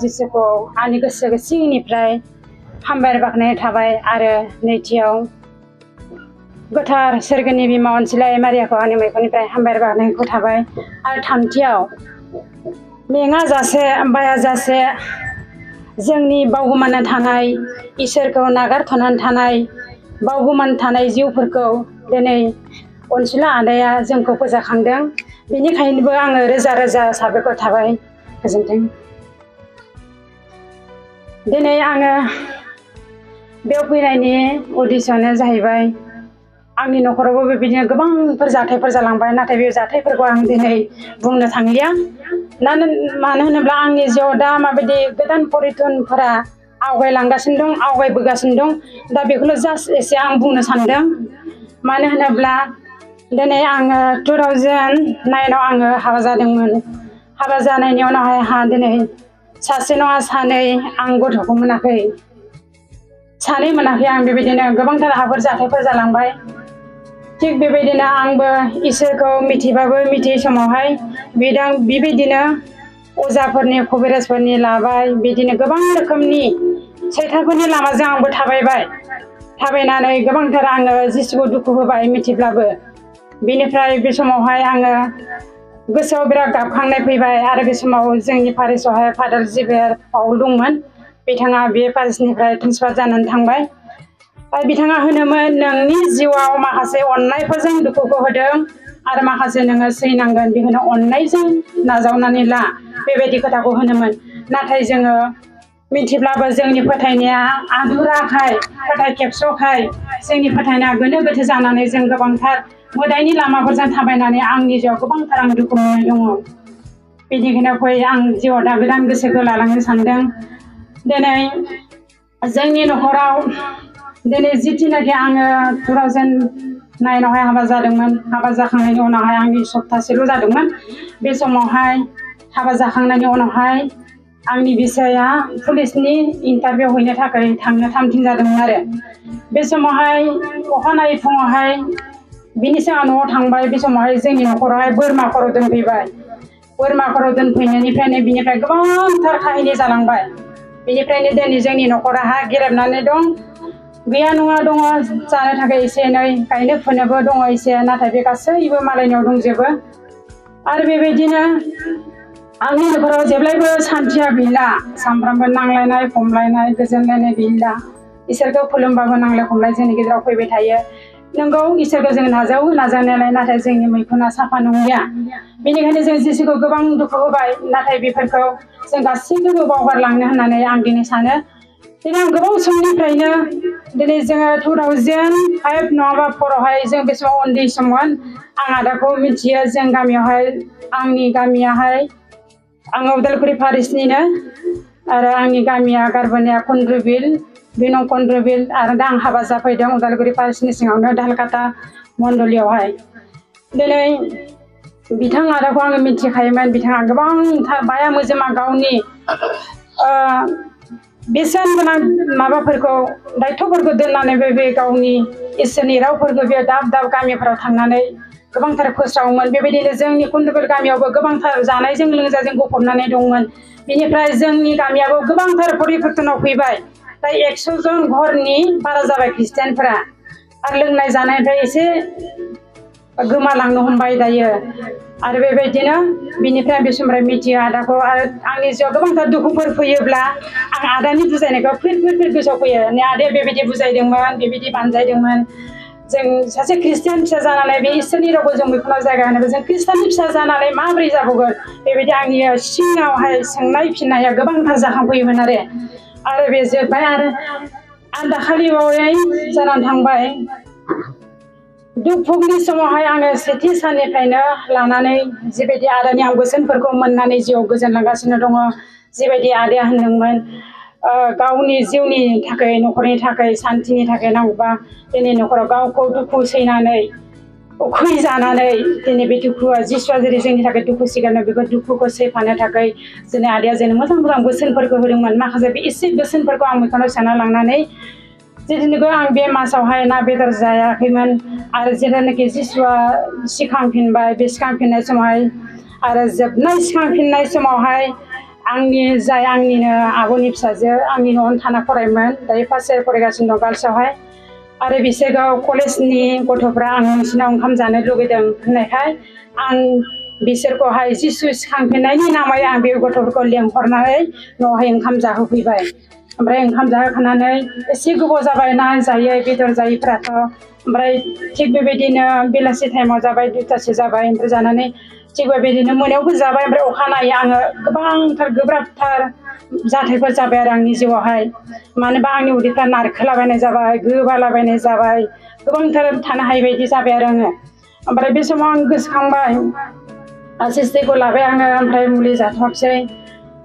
जिसुखौ आंनि गोसो सिंनिफ्राय हामबाय बाख्नाय थाबाय आरो नैथियाव गोथार सोरगोनि बिमा अनसुला मारियाखौ आंनि मैखुननिफ्राय हामबाय बाख्नायखौ थाबाय आरो थामथियाव मेङा जासे बाया जासे जोंनि बावगोमाना थानाय इसोरखौ नागारथ'नानै थानाय बावगोमाना थानाय जिउफोरखौ दिनै अनसुला आदाया जोंखौ फोजाखांदों बेनिखायनोबो आङो रोजा रोजा साबायखर थाबाय गोजोन्थों। दिनै आङो बेयाव फैनायनि उद्देश्यआनो जाहैबाय आंनि न'खरावबो बेबायदिनो गोबांफोर जाथायफोर जालांबाय नाथाय बे जाथायफोरखौ आं दिनै बुंनो थांलिया मानो होनोब्ला आंनि जिउआव दा माबायदि गोदान परिबर्तनफोरा आवगायलांगासिनो दं आवगायबोगासिनो दं दा बेखौनो जास्ट एसे आं बुंनो सानदों मानो होनोब्ला दिनै आङो 2009 आङो हाबा जादोंमोन हाबा जानायनि उनावहाय आंहा दिनै सासे नङा सानै आं गथ'खौ मोनाखै सानै मोनाखै आं बेबायदिनो गोबांथार हाफोर जाथायफोर जालांबाय थिग बेबायदिनो आंबो इसोरखौ मिथिबाबो मिथियै समावहाय बेबायदिनो अजाफोरनि कबिराजफोरनि लाबाय बिदिनो गोबां रोखोमनि सैतानफोरनि लामाजों आंबो थाबायनानै गोबांथार आङो जिसुखौ दुखु होबाय मिथिब्लाबो बेनिफ्राय बे समावहाय आङो गोसोआव बिराद गाबखांनाय फैबाय आरो बे समाव जोंनि पारिसआवहाय फादार जिबेर पाउल दंमोन बिथाङा बे पारिसनिफ्राय ट्रेन्सफार जानानै थांबाय आरो बिथाङा होनोमोन नोंनि जिउआव माखासे अननायफोरजों दुखुखौ होदों आरो माखासे नोङो सैनांगोन बेखौनो अननायजों नाजावनानै ला बेबायदि खोथाखौ होनोमोन नाथाय जोङो मिथिब्लाबो जोंनि फोथायनाया आधुराखाय फोथाय खेबस'खाय जोंनि फोथायनाया गोनो गोथो जानानै जों गोबांथार मोदायनि लामाफोरजों थाबायनानै आंनि जिउआव गोबांथार आं दुखु मोननाय दङ बेनिखायनो फै आं जिउआव दा गोदान गोसोखौ लालांनो सानदों दिनै जोंनि न'खराव दिनै जिथिनाखि आङो 2009 हाबा जादोंमोन हाबा जाखांनायनि उनावहाय आंनि सप्तासेल' जादोंमोन बे समावहाय हाबा जाखांनायनि उनावहाय आंनि बिसाया पुलिसनि इन्टारभिउ हैनो थाखाय थांनो थामथिं जादोंमोन आरो बे समावहाय अखानायै फुङावहाय बिनि सिगां न'आव थांबाय बे समावहाय जोंनि न'खरावहाय बोरमा खर' दोनफैबाय बोरमा खर' दोनफैनायनिफ्रायनो बिनिफ्राय गोबांथार काहिनि जालांबाय बेनिफ्रायनो दिनै जोंनि न'खराहा गेरेबनानै दं गैया नङा दङ जानो थाखाय एसे एनै गायनो फुनोबो दङ एसे नाथाय बे गासैबो मालायनियाव दंजोबो आरो बेबायदिनो आंनि न'खराव जेब्लायबो सान्थिया गैला सामफ्रामबो नांलायनाय खमलायनाय गोजोनलायनाय गैला इसोरखौ खुलुमबाबो नांलाय खमलाय जोंनि गेजेराव फैबाय थायो नंगौ इसोरखौ जों नाजावो नाजानायालाय नाथाय जोंनि मैखुना साफा नंलिया बेनिखायनो जों जिसुखौ गोबां दुखु होबाय नाथाय बेफोरखौ जों गासैखौबो बावगारलांनो होननानै आं दिनै सानो दिनै आं गोबाव समनिफ्रायनो दिनै जोङो 2005 नङाबा 4आवहाय जों बे समाव उन्दै सममोन आं आदाखौ मिथियो जों गामियावहाय आंनि गामियाहाय आङो उदालगुरि पारिसनिनो आरो आंनि गामिया गारबोनाया कन्द्रबिल बे नं कन्द्रबिल आरो दा आं हाबा जाफैदों उदालगुरि पारिसनि सिङावनो दालकाटा मण्डलियावहाय दिनै बिथां आदाखौ आङो मिथिखायोमोन बिथाङा गोबांथार बाया मोजोमा गावनि बेसेन गोनां माबाफोरखौ दायथ'फोरखौ दोननानैबो बे गावनि इसोरनि रावफोरखौ बे दाब दाब गामिफोराव थांनानै गोबांथार फोस्रावोमोन बेबायदिनो जोंनि कन्द्रबिल गामियावबो गोबांथार जानायजों लोंजाजों गफबनानै दंमोन बेनिफ्राय जोंनि गामियाबो गोबांथार परिबर्तनाव फैबाय दा 100 जन घरनि बारा जाबाय ख्रिस्टियानफोरा आरो लोंनाय जानायनिफ्राय एसे गोमालांनो हमबाय दायो आरो बेबायदिनो बिनिफ्राय बे समनिफ्राय मिथियो आदाखौ आरो आंनि जिउआव गोबांथार दुखुफोर फैयोब्ला आं आदानि बुजायनायखौ फिर गोसोआव फैयो आदाया बेबायदि बुजायदोंमोन बेबायदि बानजायदोंमोन जों सासे ख्रिस्टियान फिसा जानानै बे इसोरनि रावखौ जों मैखुनाव जायगा होनोबो जों ख्रिस्टियाननि फिसा जानानै माबोरै जाबावगोन बेबायदि आंनि सिङावहाय सोंनाय फिननाया गोबांथार जाखांफैयोमोन आरो बे जोब्बाय आरो आं दाखालि बावै जानानै थांबाय दुखुनि समावहाय आङो सेथि साननिफ्रायनो लानानै जिबायदि आदानि आं बोसोनफोरखौ मोननानै जिउआव गोजोनलांगासिनो दङ जिबायदि आदाया होनदोंमोन गावनि जिउनि थाखाय न'खरनि थाखाय सान्थिनि थाखाय नांगौबा दिनै न'खराव गावखौ दुखु सैनानै उखै जानानै दिनै बे दुखुआ जिसुआ जेरै जोंनि थाखाय दुखु सिगानो बेखौ दुखुखौ सैफानो थाखाय जोंनि आदाया जोंनो मोजां मोजां बोसोनफोरखौ होदोंमोन माखासे बे एसे बोसोनफोरखौ आं मैखुनाव सोना लांनानै जेदिनोबो आं बे मासावहाय ना बेदर जायाखैमोन आरो जेब्लानाखि जिसुआ सिखांफिनबाय बे सिखांफिननाय समावहाय आरो जोबनाय सिखांफिननाय समावहाय आंनि जाय आंनिनो आब'नि फिसाजो आंनि न'आवनो थाना फरायोमोन दायो फार्स्ट इयार फरायगासिनो दं गार्लसआवहाय आरो बिसोरखौ कलेजनि गथ'फ्रा आं नोंसिनाव ओंखाम जानो लुगैदों होननायखाय आं बिसोरखौहाय जिसु सिखांफिननायनि नामै आं बे गथ'फोरखौ लेंहरनानै न'आवहाय ओंखाम जाहोफैबाय ओमफ्राय ओंखाम जाहोखांनानै एसे गोबाव जाबाय ना जायै बेदर जायैफ्राथ' ओमफ्राय थिग बेबायदिनो बेलासि टाइमाव जाबाय 2टासो जाबाय ओमफ्राय जानानै थिग बेबायदिनो मोनायावबो जाबाय ओमफ्राय अखानायै आङो गोबांथार गोब्राबथार जाथायफोर जाबाय आरो आंनि जिउआवहाय मानोबा आंनि उदैफ्रा नारखोलाबायनाय जाबाय गोबालाबायनाय जाबाय गोबांथार थानो हायै बायदि जाबाय आरो आङो ओमफ्राय बे समाव आं गोसोखांबाय सिस्टेरखौ लाबाय आङो ओमफ्राय मुलि जाथ'वाखिसै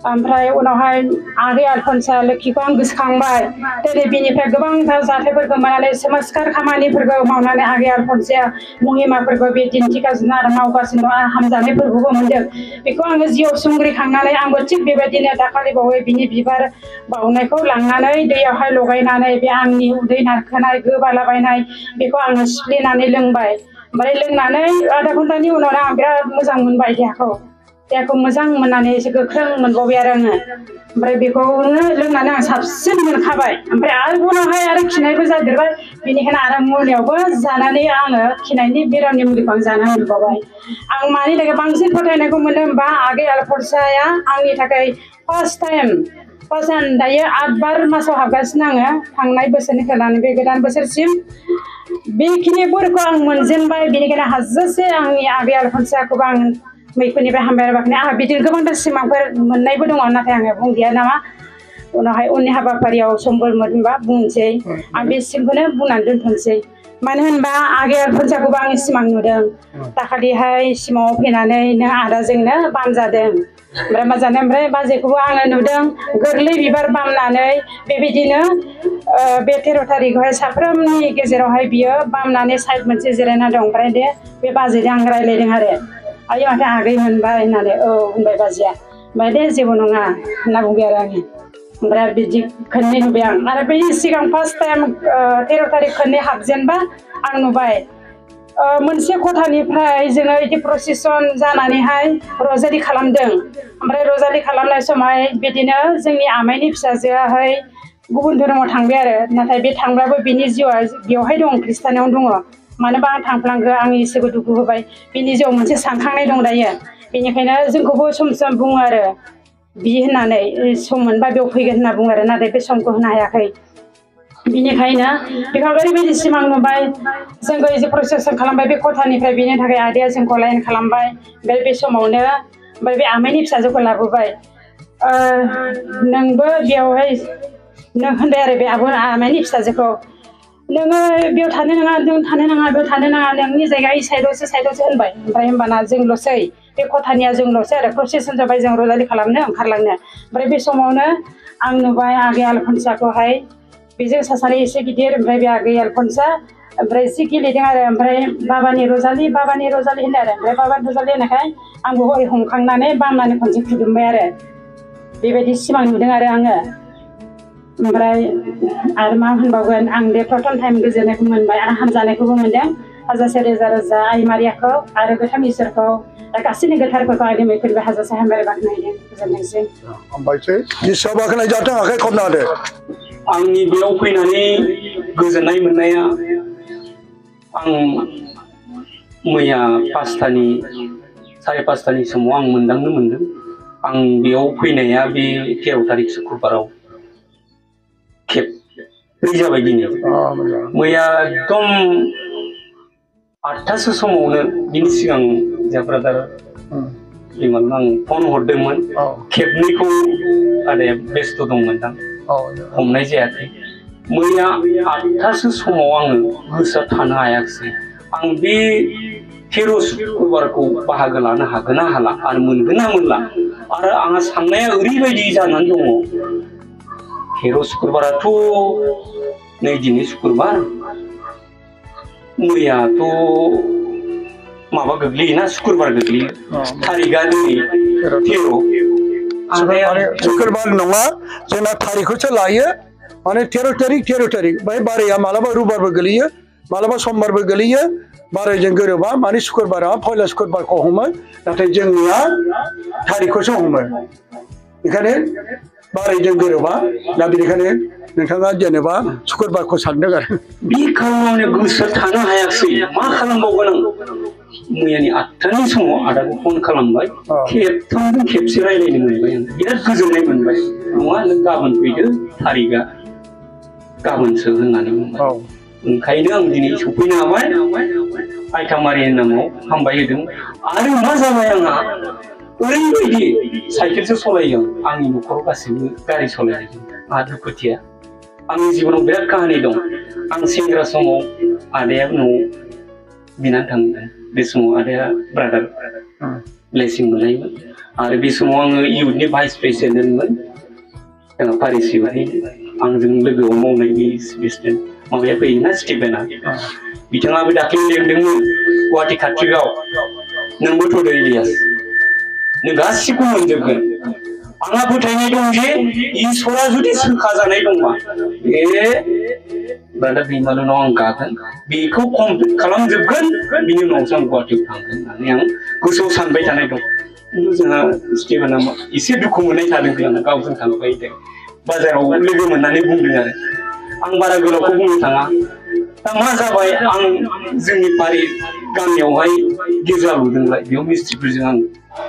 ओमफ्राय उनावहाय आगै आलफनसा लोक्षिखौ आं गोसोखांबाय दिनै बिनिफ्राय गोबांथार जाथायफोरखौ माने सोमास्कार खामानिफोरखौ मावनानै आगै आलफनसाया महिमाफोरखौ बे दिन्थिगासिनो आरो मावगासिनो दं आरो हामजानायफोरखौबो मोनदों बेखौ आङो जिउआव सुंग्रिखांनानै आंबो थिग बेबायदिनो दाखालि बावै बिनि बिबार बावनायखौ लांनानै दैयावहाय लगायनानै बे आंनि उदै नारखोनाय गोबालाबायनाय बेखौ आङो सिफ्लेनानै लोंबाय ओमफ्राय लोंनानै आधा घन्टानि उनावनो आं बिराद मोजां मोनबाय देहाखौ मोजां मोननानै एसे गोख्रों मोनबावबाय आरो आङो ओमफ्राय बेखौनो लोंनानै आं साबसिन मोनखाबाय ओमफ्राय आरो उनावहाय आरो खिनायबो जादेरबाय बेनिखायनो आरो मुलियावबो जानानै आङो खिनायनि बेरामनि मुलिखौ आं जानो मोनबावबाय आं मानि थाखाय बांसिन फोथायनायखौ मोनदों होनबा आगै आलफनसाया आंनि थाखाय फार्स्ट टाइम दायो 8 बार मासाव हाबगासिनो आङो थांनाय बोसोरनिफ्राय लानानै बे गोदान बोसोरसिम बेखिनि बोरखौ आं मोनजेनबाय बेनिखायनो हाजासे आंनि आगै आलफनसाखौबो आं मैखुननिफ्राय हामबाय बाखिनो आंहा बिदिनो गोबांथार सिमांफोर मोननायबो दङ नाथाय आङो बुंदिया नामा उनावहाय उननि हाबाफारियाव समफोर मोनबा बुंनोसै आं बेसिमखौनो बुंनानै दोनथ'नोसै मानो होनबा आगै आलफनसाखौबो आं सिमां नुदों दाखालिहाय सिमाङाव फैनानै नों आदाजोंनो बामजादों ओमफ्राय मा जानो ओमफ्राय बाजैखौबो आङो नुदों गोरलै बिबार बामनानै बेबायदिनो बे 13 थारिखआवहाय साफ्रोमनि गेजेरावहाय बियो बामनानै साइड मोनसे जिरायना दं ओमफ्राय बे बाजैजों आं रायज्लायदों आरो आयै माथो आगै मोनबाय होननानै औ होनबाय बाजैया ओमफ्राय दे जेबो नङा होनना बुंबाय आरो आङो ओमफ्राय बिदि खननै नुबाय आं आरो बै सिगां फार्स्ट टाइम 13 थारिख खननै हाबजेनबा आं नुबाय मोनसे खथानिफ्राय जोङो बिदि प्रसेसन जानानैहाय रजारि खालामदों ओमफ्राय रजारि खालामनाय समावहाय बिदिनो जोंनि आमाइनि फिसाजोआहाय गुबुन धोरोमाव थांबाय आरो नाथाय बे थांब्लाबो बिनि जिउआ बेवहाय दं खृष्टानावनो दङ मानोबा आं थांफ्लांगो आं इसोरखौ दुखु होबाय बिनि जिउआव मोनसे सानखांनाय दं दायो बेनिखायनो जोंखौबो सम सम बुङो आरो बि होननानै सम मोनबा बेयाव फैगोन होनना बुङो आरो नाथाय बे समखौ होनो हायाखै बिनिखायनो बेखौ ओरैबायदि सिमां नुबाय जोंखौ एसे प्रसेसन खालामबाय बे खथानिफ्राय बेनि थाखाय आदैया जोंखौ लाइन खालामबाय ओमफ्राय बे समावनो ओमफ्राय बे आमाइनि फिसाजोखौ लाबोबाय नोंबो बेयावहाय नों होनबाय आरो बे आमाइनि फिसाजोखौ नोङो बेयाव थानो नाङा नों थानो नाङा बेयाव थानो नाङा नोंनि जायगा ई साइडआवसो होनबाय ओमफ्राय होमबाना जोंल'सै बे खथानिया जोंल'सै आरो प्रसेसन जाबाय जों रजारि खालामनो ओंखारलांनो ओमफ्राय बे समावनो आं नुबाय आगै आलफनसाखौहाय बेजों सासे एसे गिदिर ओमफ्राय बे आगै आलफनसा ओमफ्राय एसे गेलेदों आरो ओमफ्राय बाबानि रजालि होननाय आरो ओमफ्राय बाबानि रजालि होननायखाय आंबो हरै हमखांनानै बामनानै खनसे खुदुमबाय आरो बेबायदि सिमां नुदों आरो आङो ओमफ्राय आरो मा होनबावगोन आं बे प्रथम टाइम गोजोननायखौ मोनबाय आरो हामजानायखौबो मोनदों हाजासे रोजा रोजा आइ मारियाखौ आरो गोथां इसोरखौ गासैनि गोथारफोरखौ आंनि मैखुनबो हाजासे हामबाय बाख्नायदों गोजोनथोंसै हामबायसै इसोर बाख्नाय जाथों आखाइ खबना होदो आंनि बेयाव फैनानै गोजोननाय मोननाया आं मैया 5:30 समाव आं मोनदांनो मोनदों आं बेयाव फैनाया बे 13 थारिख शुक्रबाराव खेबब्रै जाबाय दिनै मैया एकदम 8टासो समावनो बिनि सिगां जा ब्रादार इमान आं फन हरदोंमोन खेबनैखौ आदाया बेस्थ' दंमोनदां हमनाय जायाखै मैया 8टासो समाव आङो गोसोआ थानो हायाखिसै आं बे 13 शुक्रबारखौ बाहागो लानो हागोन ना हाला आरो मोनगोन ना मोनला आरो आंहा साननाया ओरैबायदि जानानै दङ 13 शुक्रबाराथ' नै दिनै शुक्रबार मैयाथ' माबा गोग्लैयोना शुक्रबार गोग्लैयो थारिखआ दिनै 13 शुक्रबार नङा जोंना थारिखखौसो लायो माने 13 तारिख बाय बाराया मालाबा रुबारबो गोलैयो मालाबा समबारबो गोलैयो बारायजों गोरोबा माने शुक्रबारा पयला शुक्रबारखौ हमो नाथाय जोंनिया थारिखखौसो हमो बेखायनो बारायजों गोरोबा दा बेनिखायनो नोंथाङा जेनेबा सुक्रुबारखौ सानदों आरो बे खालामनानै गोसोआ थानो हायाखसै मा खालामबावगोन आं मैयानि 8टानि समाव आदाखौ फन खालामबाय खेबथामजों खेबसे रायलायनो मोनबाय आं बिराद गोजोननाय मोनबाय नङा नों गाबोन फैदो थारिखआ गाबोनसो होननानै बुंबाय ओंखायनो आं दिनै सफैनो हाबाय आइथामारिनि नामाव हामबाय होदों आरो मा जाबाय आंहा ओरैबायदि साइकेलसो सलायो आंनि न'खराव गासिबो गारि सलायनायजों आंहा दुखुथिया आंनि जिबनाव बिराद काहानि दं आं सेंग्रा समाव आदाया न'आव बिनानै थांदों बे समाव आदाया ब्रादार ब्लेसिं मोननायमोन आरो बे समाव आङो इउथनि भाइस प्रेसिडेन्टमोन पारिसिबारि आंजों लोगोआव मावनाय बिजनेस माबाया फैयोना स्टिफेना बिथाङाबो दाख्लै लेंदोंमोन गुवाहाटि काट्रिकआव नोंबो थ'दो इलियास नों गासिबो मोनजोबगोन आंहा फोथायनाय दं जे इसोरा जुदि सोखा जानाय दंबा बे ब्रादार दैमालुनाव आं गागोन बेखौ कमप्लिट खालामजोबगोन बिनि उनावसो आं गुवाहाटियाव थांगोन होननानै आं गोसोआव सानबाय थानाय दं खिन्थु जोंहा स्टिफेना एसे दुखु मोननाय थादों खोमा गावजों थांबाय बाजाराव लोगो मोननानै बुंदों आरो आं बारा गोलावखौ बुंनो थाङा दा मा जाबाय आं जोंनि पारि गामियावहाय गिर्जा लुदोंलाय बेयाव मिस्ट्रिफोरजों आं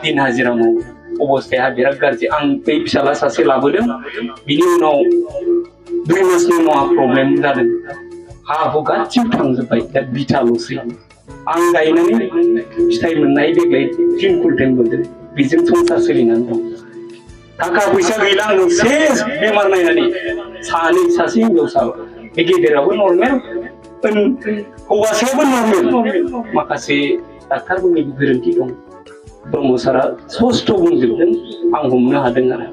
दिन हाजिरा मावो अबस्थाया बिराद गाज्रि आं बै फिसाला सासे लाबोदों बिनि उनाव 2 मासनि उनाव प्रब्लेम जादों हा हु गासिबो थांजोब्बाय दा बिथाल'सै आं गायनानै फिथाइ मोननाय देग्लाय 3 कुइन्टेल मोनदों बेजों संसार सोलिनानै दं थाखा फैसा गैला आंनो सेस बेमार नायनानै सासे हिनजावसा बे गेदेराबो नर्मेल हौवासायाबो नर्मेल माखासे डाक्टारफोरनि गोरोन्थि दं ब्रह्म सारा स्पष्ट बुंजोबदों आं हमनो हादों आरो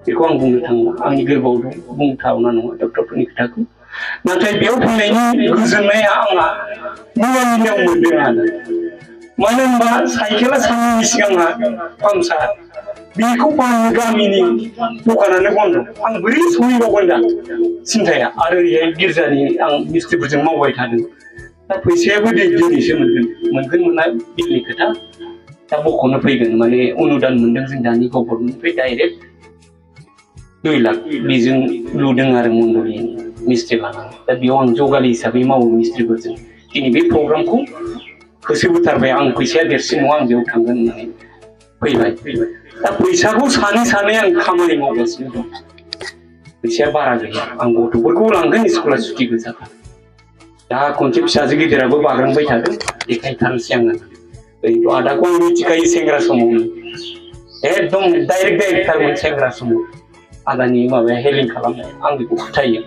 बेखौ आं बुंनो थांला आंनि गोरबोआव दं बुंथावना नङा डक्टरफोरनि खोथाखौ नाथाय बेयाव फैनायनि गोजोननाया आंहा मुवानियाव मोनदों आरो मानो होनबा साइकेला साननैनि सिगांहा पामसार बेखौ फाहामनो गामिनि दखानानो बन्द आं बोरै सहैबावगोन दा सिन्थाया आरो ओरैहाय गिर्जानि आं मिस्ट्रिफोरजों मावबाय थादों दा फैसायाबो दिनैसो मोनगोन मोना बिलनि खोथा दा बख'नो फैगोन माने अनुदान मोनदों जों दानि गभर्नमेन्टनिफ्राय डाइरेक्ट 2 लाख बेजों लुदों आरो मण्डलनि मिस्ट्रि लानानै दा बेयाव आं जगालि हिसाबै मावो मिस्ट्रिफोरजों दिनै बे प्रग्रामखौ होसोबोथारबाय आं फैसाया देरसिन नङा आं बेयाव थांगोन होननानै फैबाय दा फैसाखौ सानै आं खामानि मावगासिनो दं फैसाया बारा गैया आं गथ'फोरखौ लांगोन स्कुला सुटि गोजाखा दा खनसे फिसाजो गिदिराबो बाग्रांबाय थादों देखायथारनोसै आङो ओरैथ' आदाखौ आं मिथिखायो सेंग्रा समावनो एकदम डाइरेक्ट थारमोन सेंग्रा समाव आदानि माबाया हेलिं खालामनाय आं बेखौ फोथायो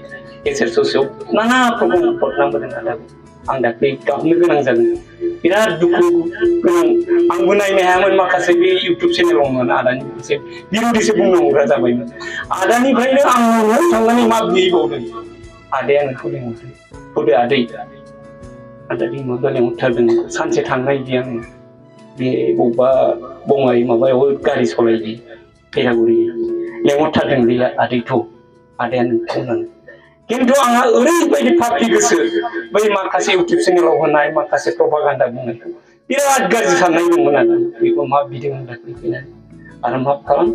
गेजेर ससेयाव नाना प्रब्लेम हरनांबोदों आदाखौ आं दाख्लै गाबनो गोनां जादों बिराद दुखु गोनां आंबो नायनो हायामोन माखासे बे इउटुब चेनेलावमोन आदानि मोनसे बिर'दिसो बुंनो हरग्रा जाबायमोन आदानिफ्रायनो आं न'आव थांनानै मा बिहैबावदों आदाया नोंखौ लिंहरदों फैदो आदै आदा दैमालुआ लिंहरथारदों सानसे थांनायदि आं बे बबेबा बङाइ माबायाव गारि सलायदि पेरागुरि लेंहरथारदों बे आदैथ' आदाया नोंखौ होननानै खिन्थु आंहा ओरैबायदि पापि गोसो बै माखासे इउटुब चेनेलाव होनाय माखासे प्रपागान्डा बुंनायखौ बिराद गाज्रि साननाय दंमोन आरो बेखौ मा बिदों होननानै फैनानै आरो मा खालाम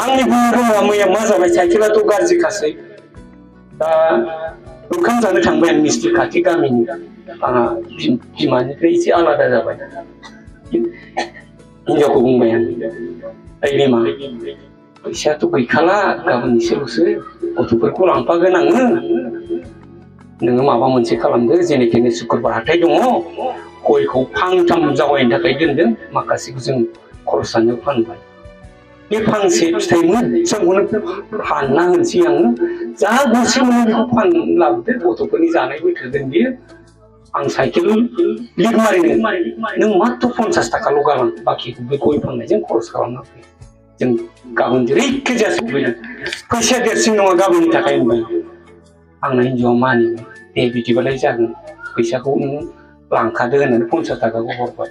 आंनि बुंनो रोङा मैया मा जाबाय साइकेलाथ' गाज्रिखासै दा ओंखाम जानो थांबाय आं मिस्ट्रि खाथि गामिनि आंहा बिमानिफ्राय एसे आलादा जाबाय हिनजावखौ बुंबाय आं ओइ बिमा फैसायाथ' गैखाला गाबोन एसेल'सो गथ'फोरखौ लांफागोन आङो नोङो माबा मोनसे खालामदो जेनेखेने सुक्रुबार हाथाय दङ गयखौ फांथाम जावायनो थाखाय दोनदों माखासेखौ जों खरस जानायाव फानबाय बे फांसे फिथाइ मोजांखौनो फानना होनोसै आङो जा गरसे मोनो बेखौ लाबोदो गथ'फोरनि जानायबो थोगोन बियो आं साइकेल लिक मारिनो नों माथ्र 50 थाखाल' गालां बाखिखौ बे गय फाननायजों खरस खालामना फै जों गाबोन जेरैखिजाया सफैगोन फैसाया देरसिन नङा गाबोननि थाखाय होनबाय आंना हिनजावआ मानिबाय दे बिदिबालाय जागोन फैसाखौ नों लांखादो होननानै 50 थाखाखौ हरबाय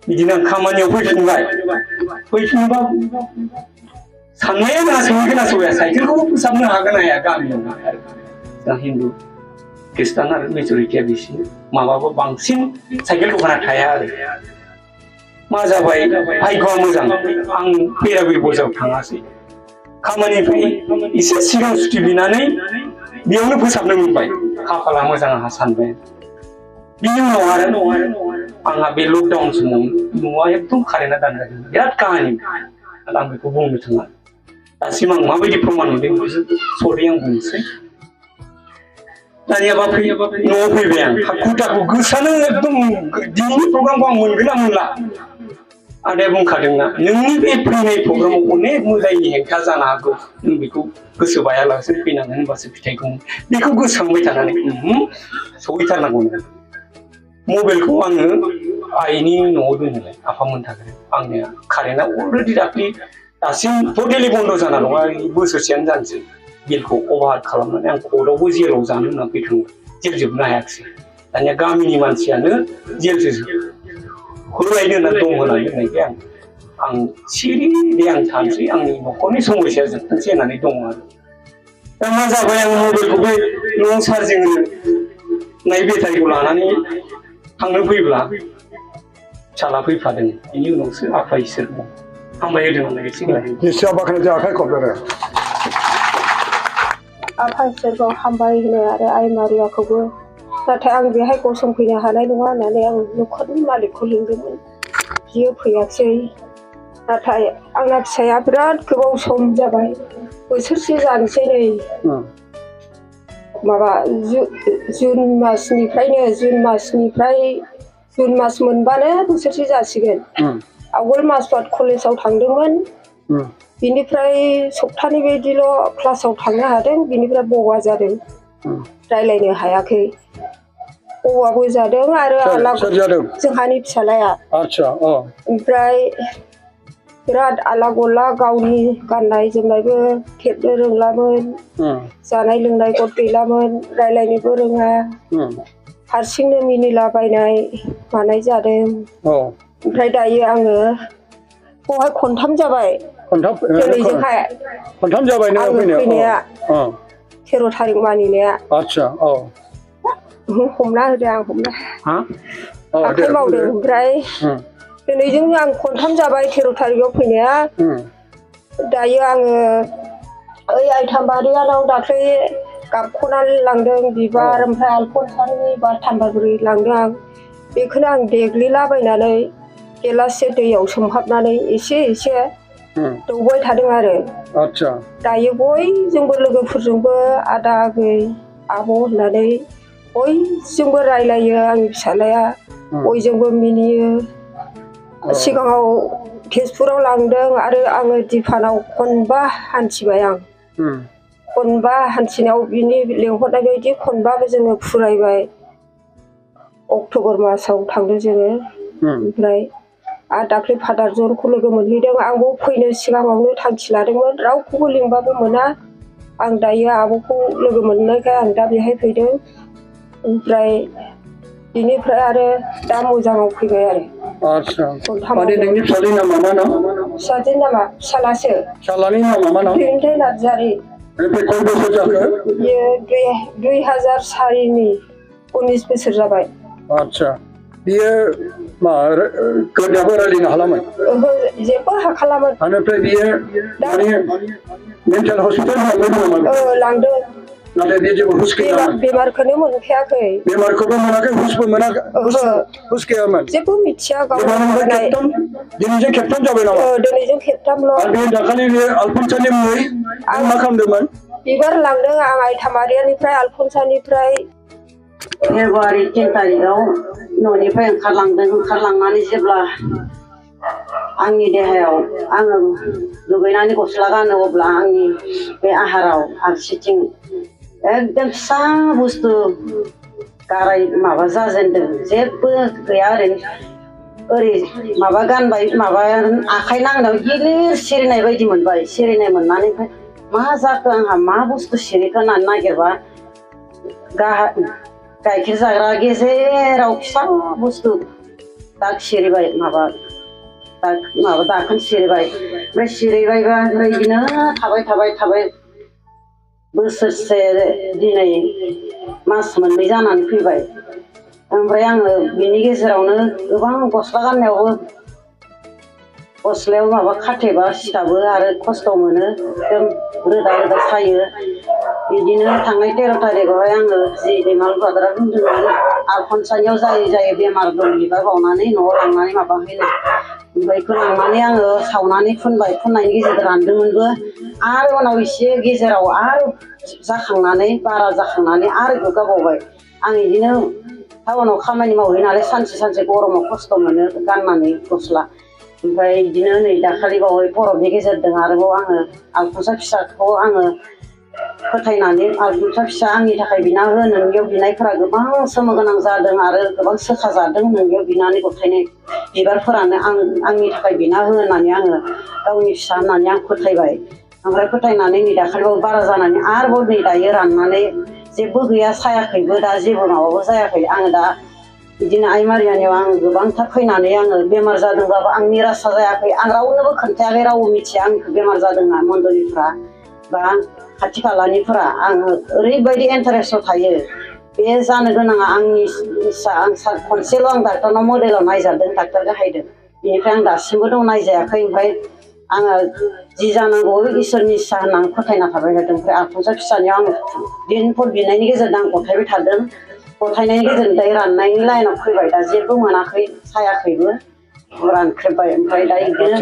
बिदिनो आं खामानियाव फैफिनबा साननाया नासयगोन नासया साइकेलखौबो फोसाबनो हागोन हाया गामियाव जोंहा हिन्दु खृष्टान आरो मेजरिटिया बिसिनो माबाबो बांसिन साइकेल दखाना थाया आरो मा जाबाय भाग्यआ मोजां आं बेराबे बजायाव थाङासै खामानिनिफ्राय एसे सिगां सुटि बिनानै बेयावनो फोसाबनो मोनबाय खाफाला मोजां आंहा सानबाय बिनि उनाव आरो आंहा बे लकडाउन समाव न'आ एकदम कारेन्टआ दानजादों बिराद काहानि आं बेखौ बुंनो थाङा दासिम आं माबायदि प्रमान मोनदों सरि आं बुंनोसै दानियाबा न'आव फैबाय आं हाखु दाखु गोसोआनो एकदम दिनैनि प्रग्रामखौ आं मोनगोन ना मोनला आदाया बुंखादोंना नोंनि बे फैनाय प्रग्रामाव अनेक मोजांनि हेंथा जानो हागौ नों बेखौ गोसो बायालासे फैनांगोन होनबासो फिथाइखौ बेखौ गोसोखांबाय थानानै सहैथारनांगौ मबाइलखौ आङो आइनि न'आव दोनोलाय आफामोन थागोन आंनिया कारेन्टआ अलरेडि दासिम टटेलि बन्द जाना दं बोसोरसेयानो जानोसै बिलखौ अभार खालामनानै आं कर्टआवबो जेलाव जानो होनना फैखांबाय जेल जोबनो हायाखिसै दानिया गामिनि मानसियानो जेलसो होलायनो होनना दं होननानै दोननायखाय आं सिरि दे आं थानोसै आंनि न'खरनि समस्या जोबथोंसै होननानै दङ आरो दा मा जाबाय आं मबाइलखौ बे न'आव चार्जिं होनाय बेटारिखौ लानानै थांनो फैब्ला फिसाला फैफादों बेनि उनावसो आफा इसोर हामबाय होदों होननाय निश्चय बाख्नायजों आखाइ खबदों आफा इसोरखौ हामबाय होनो आरो आइ मारियाखौबो नाथाय आं बेहाय गसंफैनो हानाय नङा होननानै आं न'खरनि मालिकखौ लिंदोंमोन बियो फैयाखिसै नाथाय आंना फिसाया बिराद गोबाव सम जाबाय बोसोरसे जानोसै नै माबा जुन मास मोनबानो बोसोरसे जासिगोन आवगोल मासबाद कलेजाव थांदोंमोन बिनिफ्राय सप्तानि बायदिल' क्लासाव थांनो हादों बिनिफ्राय बवा जादों रायलायनो हायाखै बवाबो जादों आरो जोंहानि फिसालाया ओमफ्राय बिराद आला गला गावनि गाननाय जोमनायबो थेबनो रोंलामोन जानाय लोंनाय गद गैलामोन रायलायनोबो रोङा हारसिंनो मिनिलाबायनाय मानाय जादों ओमफ्राय दायो आङो बहाय खनथाम जाबाय दिनैजोंहाय खनथाम जाबाय नों फैनाया 13 थारिख मानिनाया आच्छा हमना होदो आं हमना आखाइ मावदों ओमफ्राय दिनैजों आं खनथाम जाबाय 13 थारिखआव फैनाया दायो आङो ओइ आइथामबारियानाव दाख्लै गाबख'नानै लांदों बिबार ओमफ्राय आलफनसानि बाथामबारि लांदों आं बेखौनो आं देग्लिलाबायनानै गिलाससे दैयाव सोमहाबनानै एसे दौबाय थादों आरो दायो बयजोंबो लोगोफोरजोंबो आदा आगै आब' होननानै बयजोंबो रायलायो आंनि फिसालाया बयजोंबो मिनियो सिगाङाव तेजपुराव लांदों आरो आङो दिफानाव खनबा हान्थिबाय आं खनबा हान्थिनायाव बिनि लेंहरनाय बायदि खनबाबो जोङो फुरायबाय अक्ट'बर मासाव थांदों जोङो ओमफ्राय आरो दाख्लै फादार जनखौ लोगो मोनहैदों आंबो फैनो सिगाङावनो थांखि लादोंमोन रावखौबो लिंबाबो मोना आं दायो आब'खौ लोगो मोननायखाय आं दा बेहाय फैदों ओमफ्राय बिनिफ्राय आरो दा मोजाङाव फैबाय आरो माने नोंनि फिसाजोनि नामा मा नाम फिसाजोनि नामा फिसालासो फिसालानि नामा मा नाम प्रिन्थाय नार्जारि बेनिफ्राय खय बोसोर जाखो बियो 2004नि 19 बोसोर जाबाय आच्छा बियो मा गोदोबो रायलायनो हालामोन जेबो हाखालामोन बेनिफ्राय बियो माने मेन्टेल हस्पिटाल लांदों नाथाय बे जेबो हुस गैयामोन बेमारखौनो मोनखायाखै बेमारखौबो मोनाखै हुसबो मोनाखै हुस गैयामोन जेबो मिथिया दिनैजों खेबथाम जाबाय नामा दिनैजों खेबथामल' आरो बे दाखालि बे आलफनसानि मुङै आं मा खालामदोंमोन बिबार लांदों आं आइथामारियानिफ्राय आलफनसानिफ्राय फेब्रुवारि 3 तारिखआव न'निफ्राय ओंखारलांनानै जेब्ला आंनि देहायाव आङो दुगैनानै गस्ला गानो अब्ला आंनि बे आहाराव आगसिथिं एकदम फिसा बुस्थु गाराय माबा जाजेनदों जेबो गैया ओरै माबा गानबाय माबा आखाइ नांनायाव गिलिर सिरिनाय बायदि मोनबाय सिरिनाय मोननानै ओमफ्राय मा जाखो आंहा मा बुस्थु सिरिखो होननानै नागिरबा गाइखेर जाग्रा गेजेराव फिसा बुस्थु दाग सिरिबाय माबा दाखोन सिरिबाय ओमफ्राय सिरिबायबा ओमफ्राय बिदिनो थाबाय बोसोरसे दिनै मास मोननै जानानै फैबाय ओमफ्राय आङो बिनि गेजेरावनो गोबां गस्ला गाननायावबो गस्लायाव माबा खाथेबा सिथाबो आरो खस्थ' मोनो एकदम रोदा रोदा सायो बिदिनो थांनाय 13 थारिखआवहाय आङो जि दैमाल ब्रादारा बुंदोंमोन आलफनसानियाव जायै बेमार दं बिबार बावनानै न'आव लांनानै माबा हैनो ओमफ्राय बेखौ लांनानै आङो सावनानै फुनबाय फुननायनि गेजेरजों रानदोंमोनबो आरो उनाव एसे गेजेराव आरो जाखांनानै बारा जाखांनानै आरो गोग्गाबावबाय आं बिदिनो टाउनाव खामानि मावहैयो नालाय सानसे गरमाव खस्थ' मोनो गाननानै गस्ला ओमफ्राय बिदिनो नै दाखालि बावै बरफनि गेजेरजों आरोबाव आङो आलफनसा फिसाखौ आङो फोथायनानै आलफनसा फिसा आंनि थाखाय बिना हो नोंनियाव बिनायफोरा गोबां सोमोगोनां जादों आरो गोबां सोखा जादों नोंनियाव बिनानै गथायनाय बिबारफोरानो आंनि थाखाय बिना हो होननानै आङो गावनि फिसा होननानै आं फोथायबाय ओमफ्राय फोथायनानै नै दाखालिबाव बारा जानानै आरोबाव नै दायो राननानै जेबो गैया सायाखैबो दा जेबो माबाबो जायाखै आङो दा बिदिनो आइ मारियानियाव आं गोबांथार फैनानै आङो बेमार जादोंबाबो आं निरासा जायाखै आं रावनोबो खोन्थायाखै रावबो मिथिया आंखौ बेमार जादों होनना मन्दलिफ्रा बा खाथि खालानिफ्रा आङो ओरैबायदि इन्टारेस्टआव थायो बे जानो गोनाङा आंनि इस्सा आं खनसेल' आं डाक्टारनाव मडेलाव नायजादों डाक्टार गाहायदों बेनिफ्राय आं दासिमबो दं नायजायाखै ओमफ्राय आङो जि जानांगौ इसोरनि इस्सा होननानै फोथायना थाबाय थादों ओमफ्राय आलफनसा फिसानियाव आं दिनफोर बिनायनि गेजेरजों आं गथायबाय थादों गथायनायनि गेजेरजों दायो राननायनि लाइनाव फैबाय दा जेबो मोनाखै सायाखैबो रानख्रेबबाय ओमफ्राय दा बिदिनो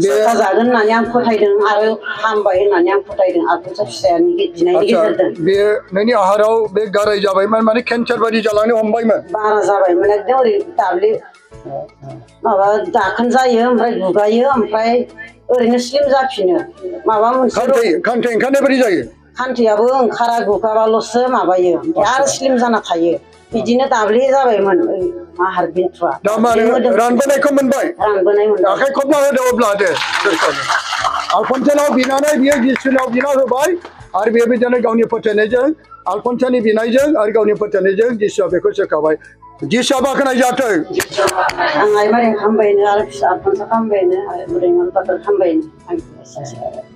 सोखा जागोन होननानै आं फोथायदों आरो हामबाय होननानै आं फोथायदों आलफनसा फिसानि बिनायनि गेजेरजों बे नोंनि आहाराव बे गाराय जाबायमोन माने केन्सार बायदि जालांनो हमबायमोन बारा जाबायमोन एकदम ओरै दाब्ले माबा दाखोन जायो ओमफ्राय गुगायो ओमफ्राय ओरैनो स्लिम जाफिनो माबा मोनसे खान्थै ओंखारनाय बायदि जायो खान्थैयाबो ओंखारा गुगाबाल'सो माबायो ओमफ्राय आरो स्लिम जाना थायो बिदिनो दाब्ले जाबायमोन माहार बिन्थुआ दा माने रानबोनायखौ मोनबाय रानबोनाय मोनबाय आखाइ खबना होदो अब्ला दे आलफनसानाव बिनानै बियो जिसुनाव बिना होबाय आरो बेबायदिनो गावनि फोथायनायजों आलफनसानि बिनायजों आरो गावनि फोथायनायजों जिसुआ बेखौ सोखाबाय जिसुआ बाख्नाय जाथों आं आइ मारिया हामबायनो आरो फिसा आलफनसा हामबायनो आरो दैमाल ब्रादार हामबायनो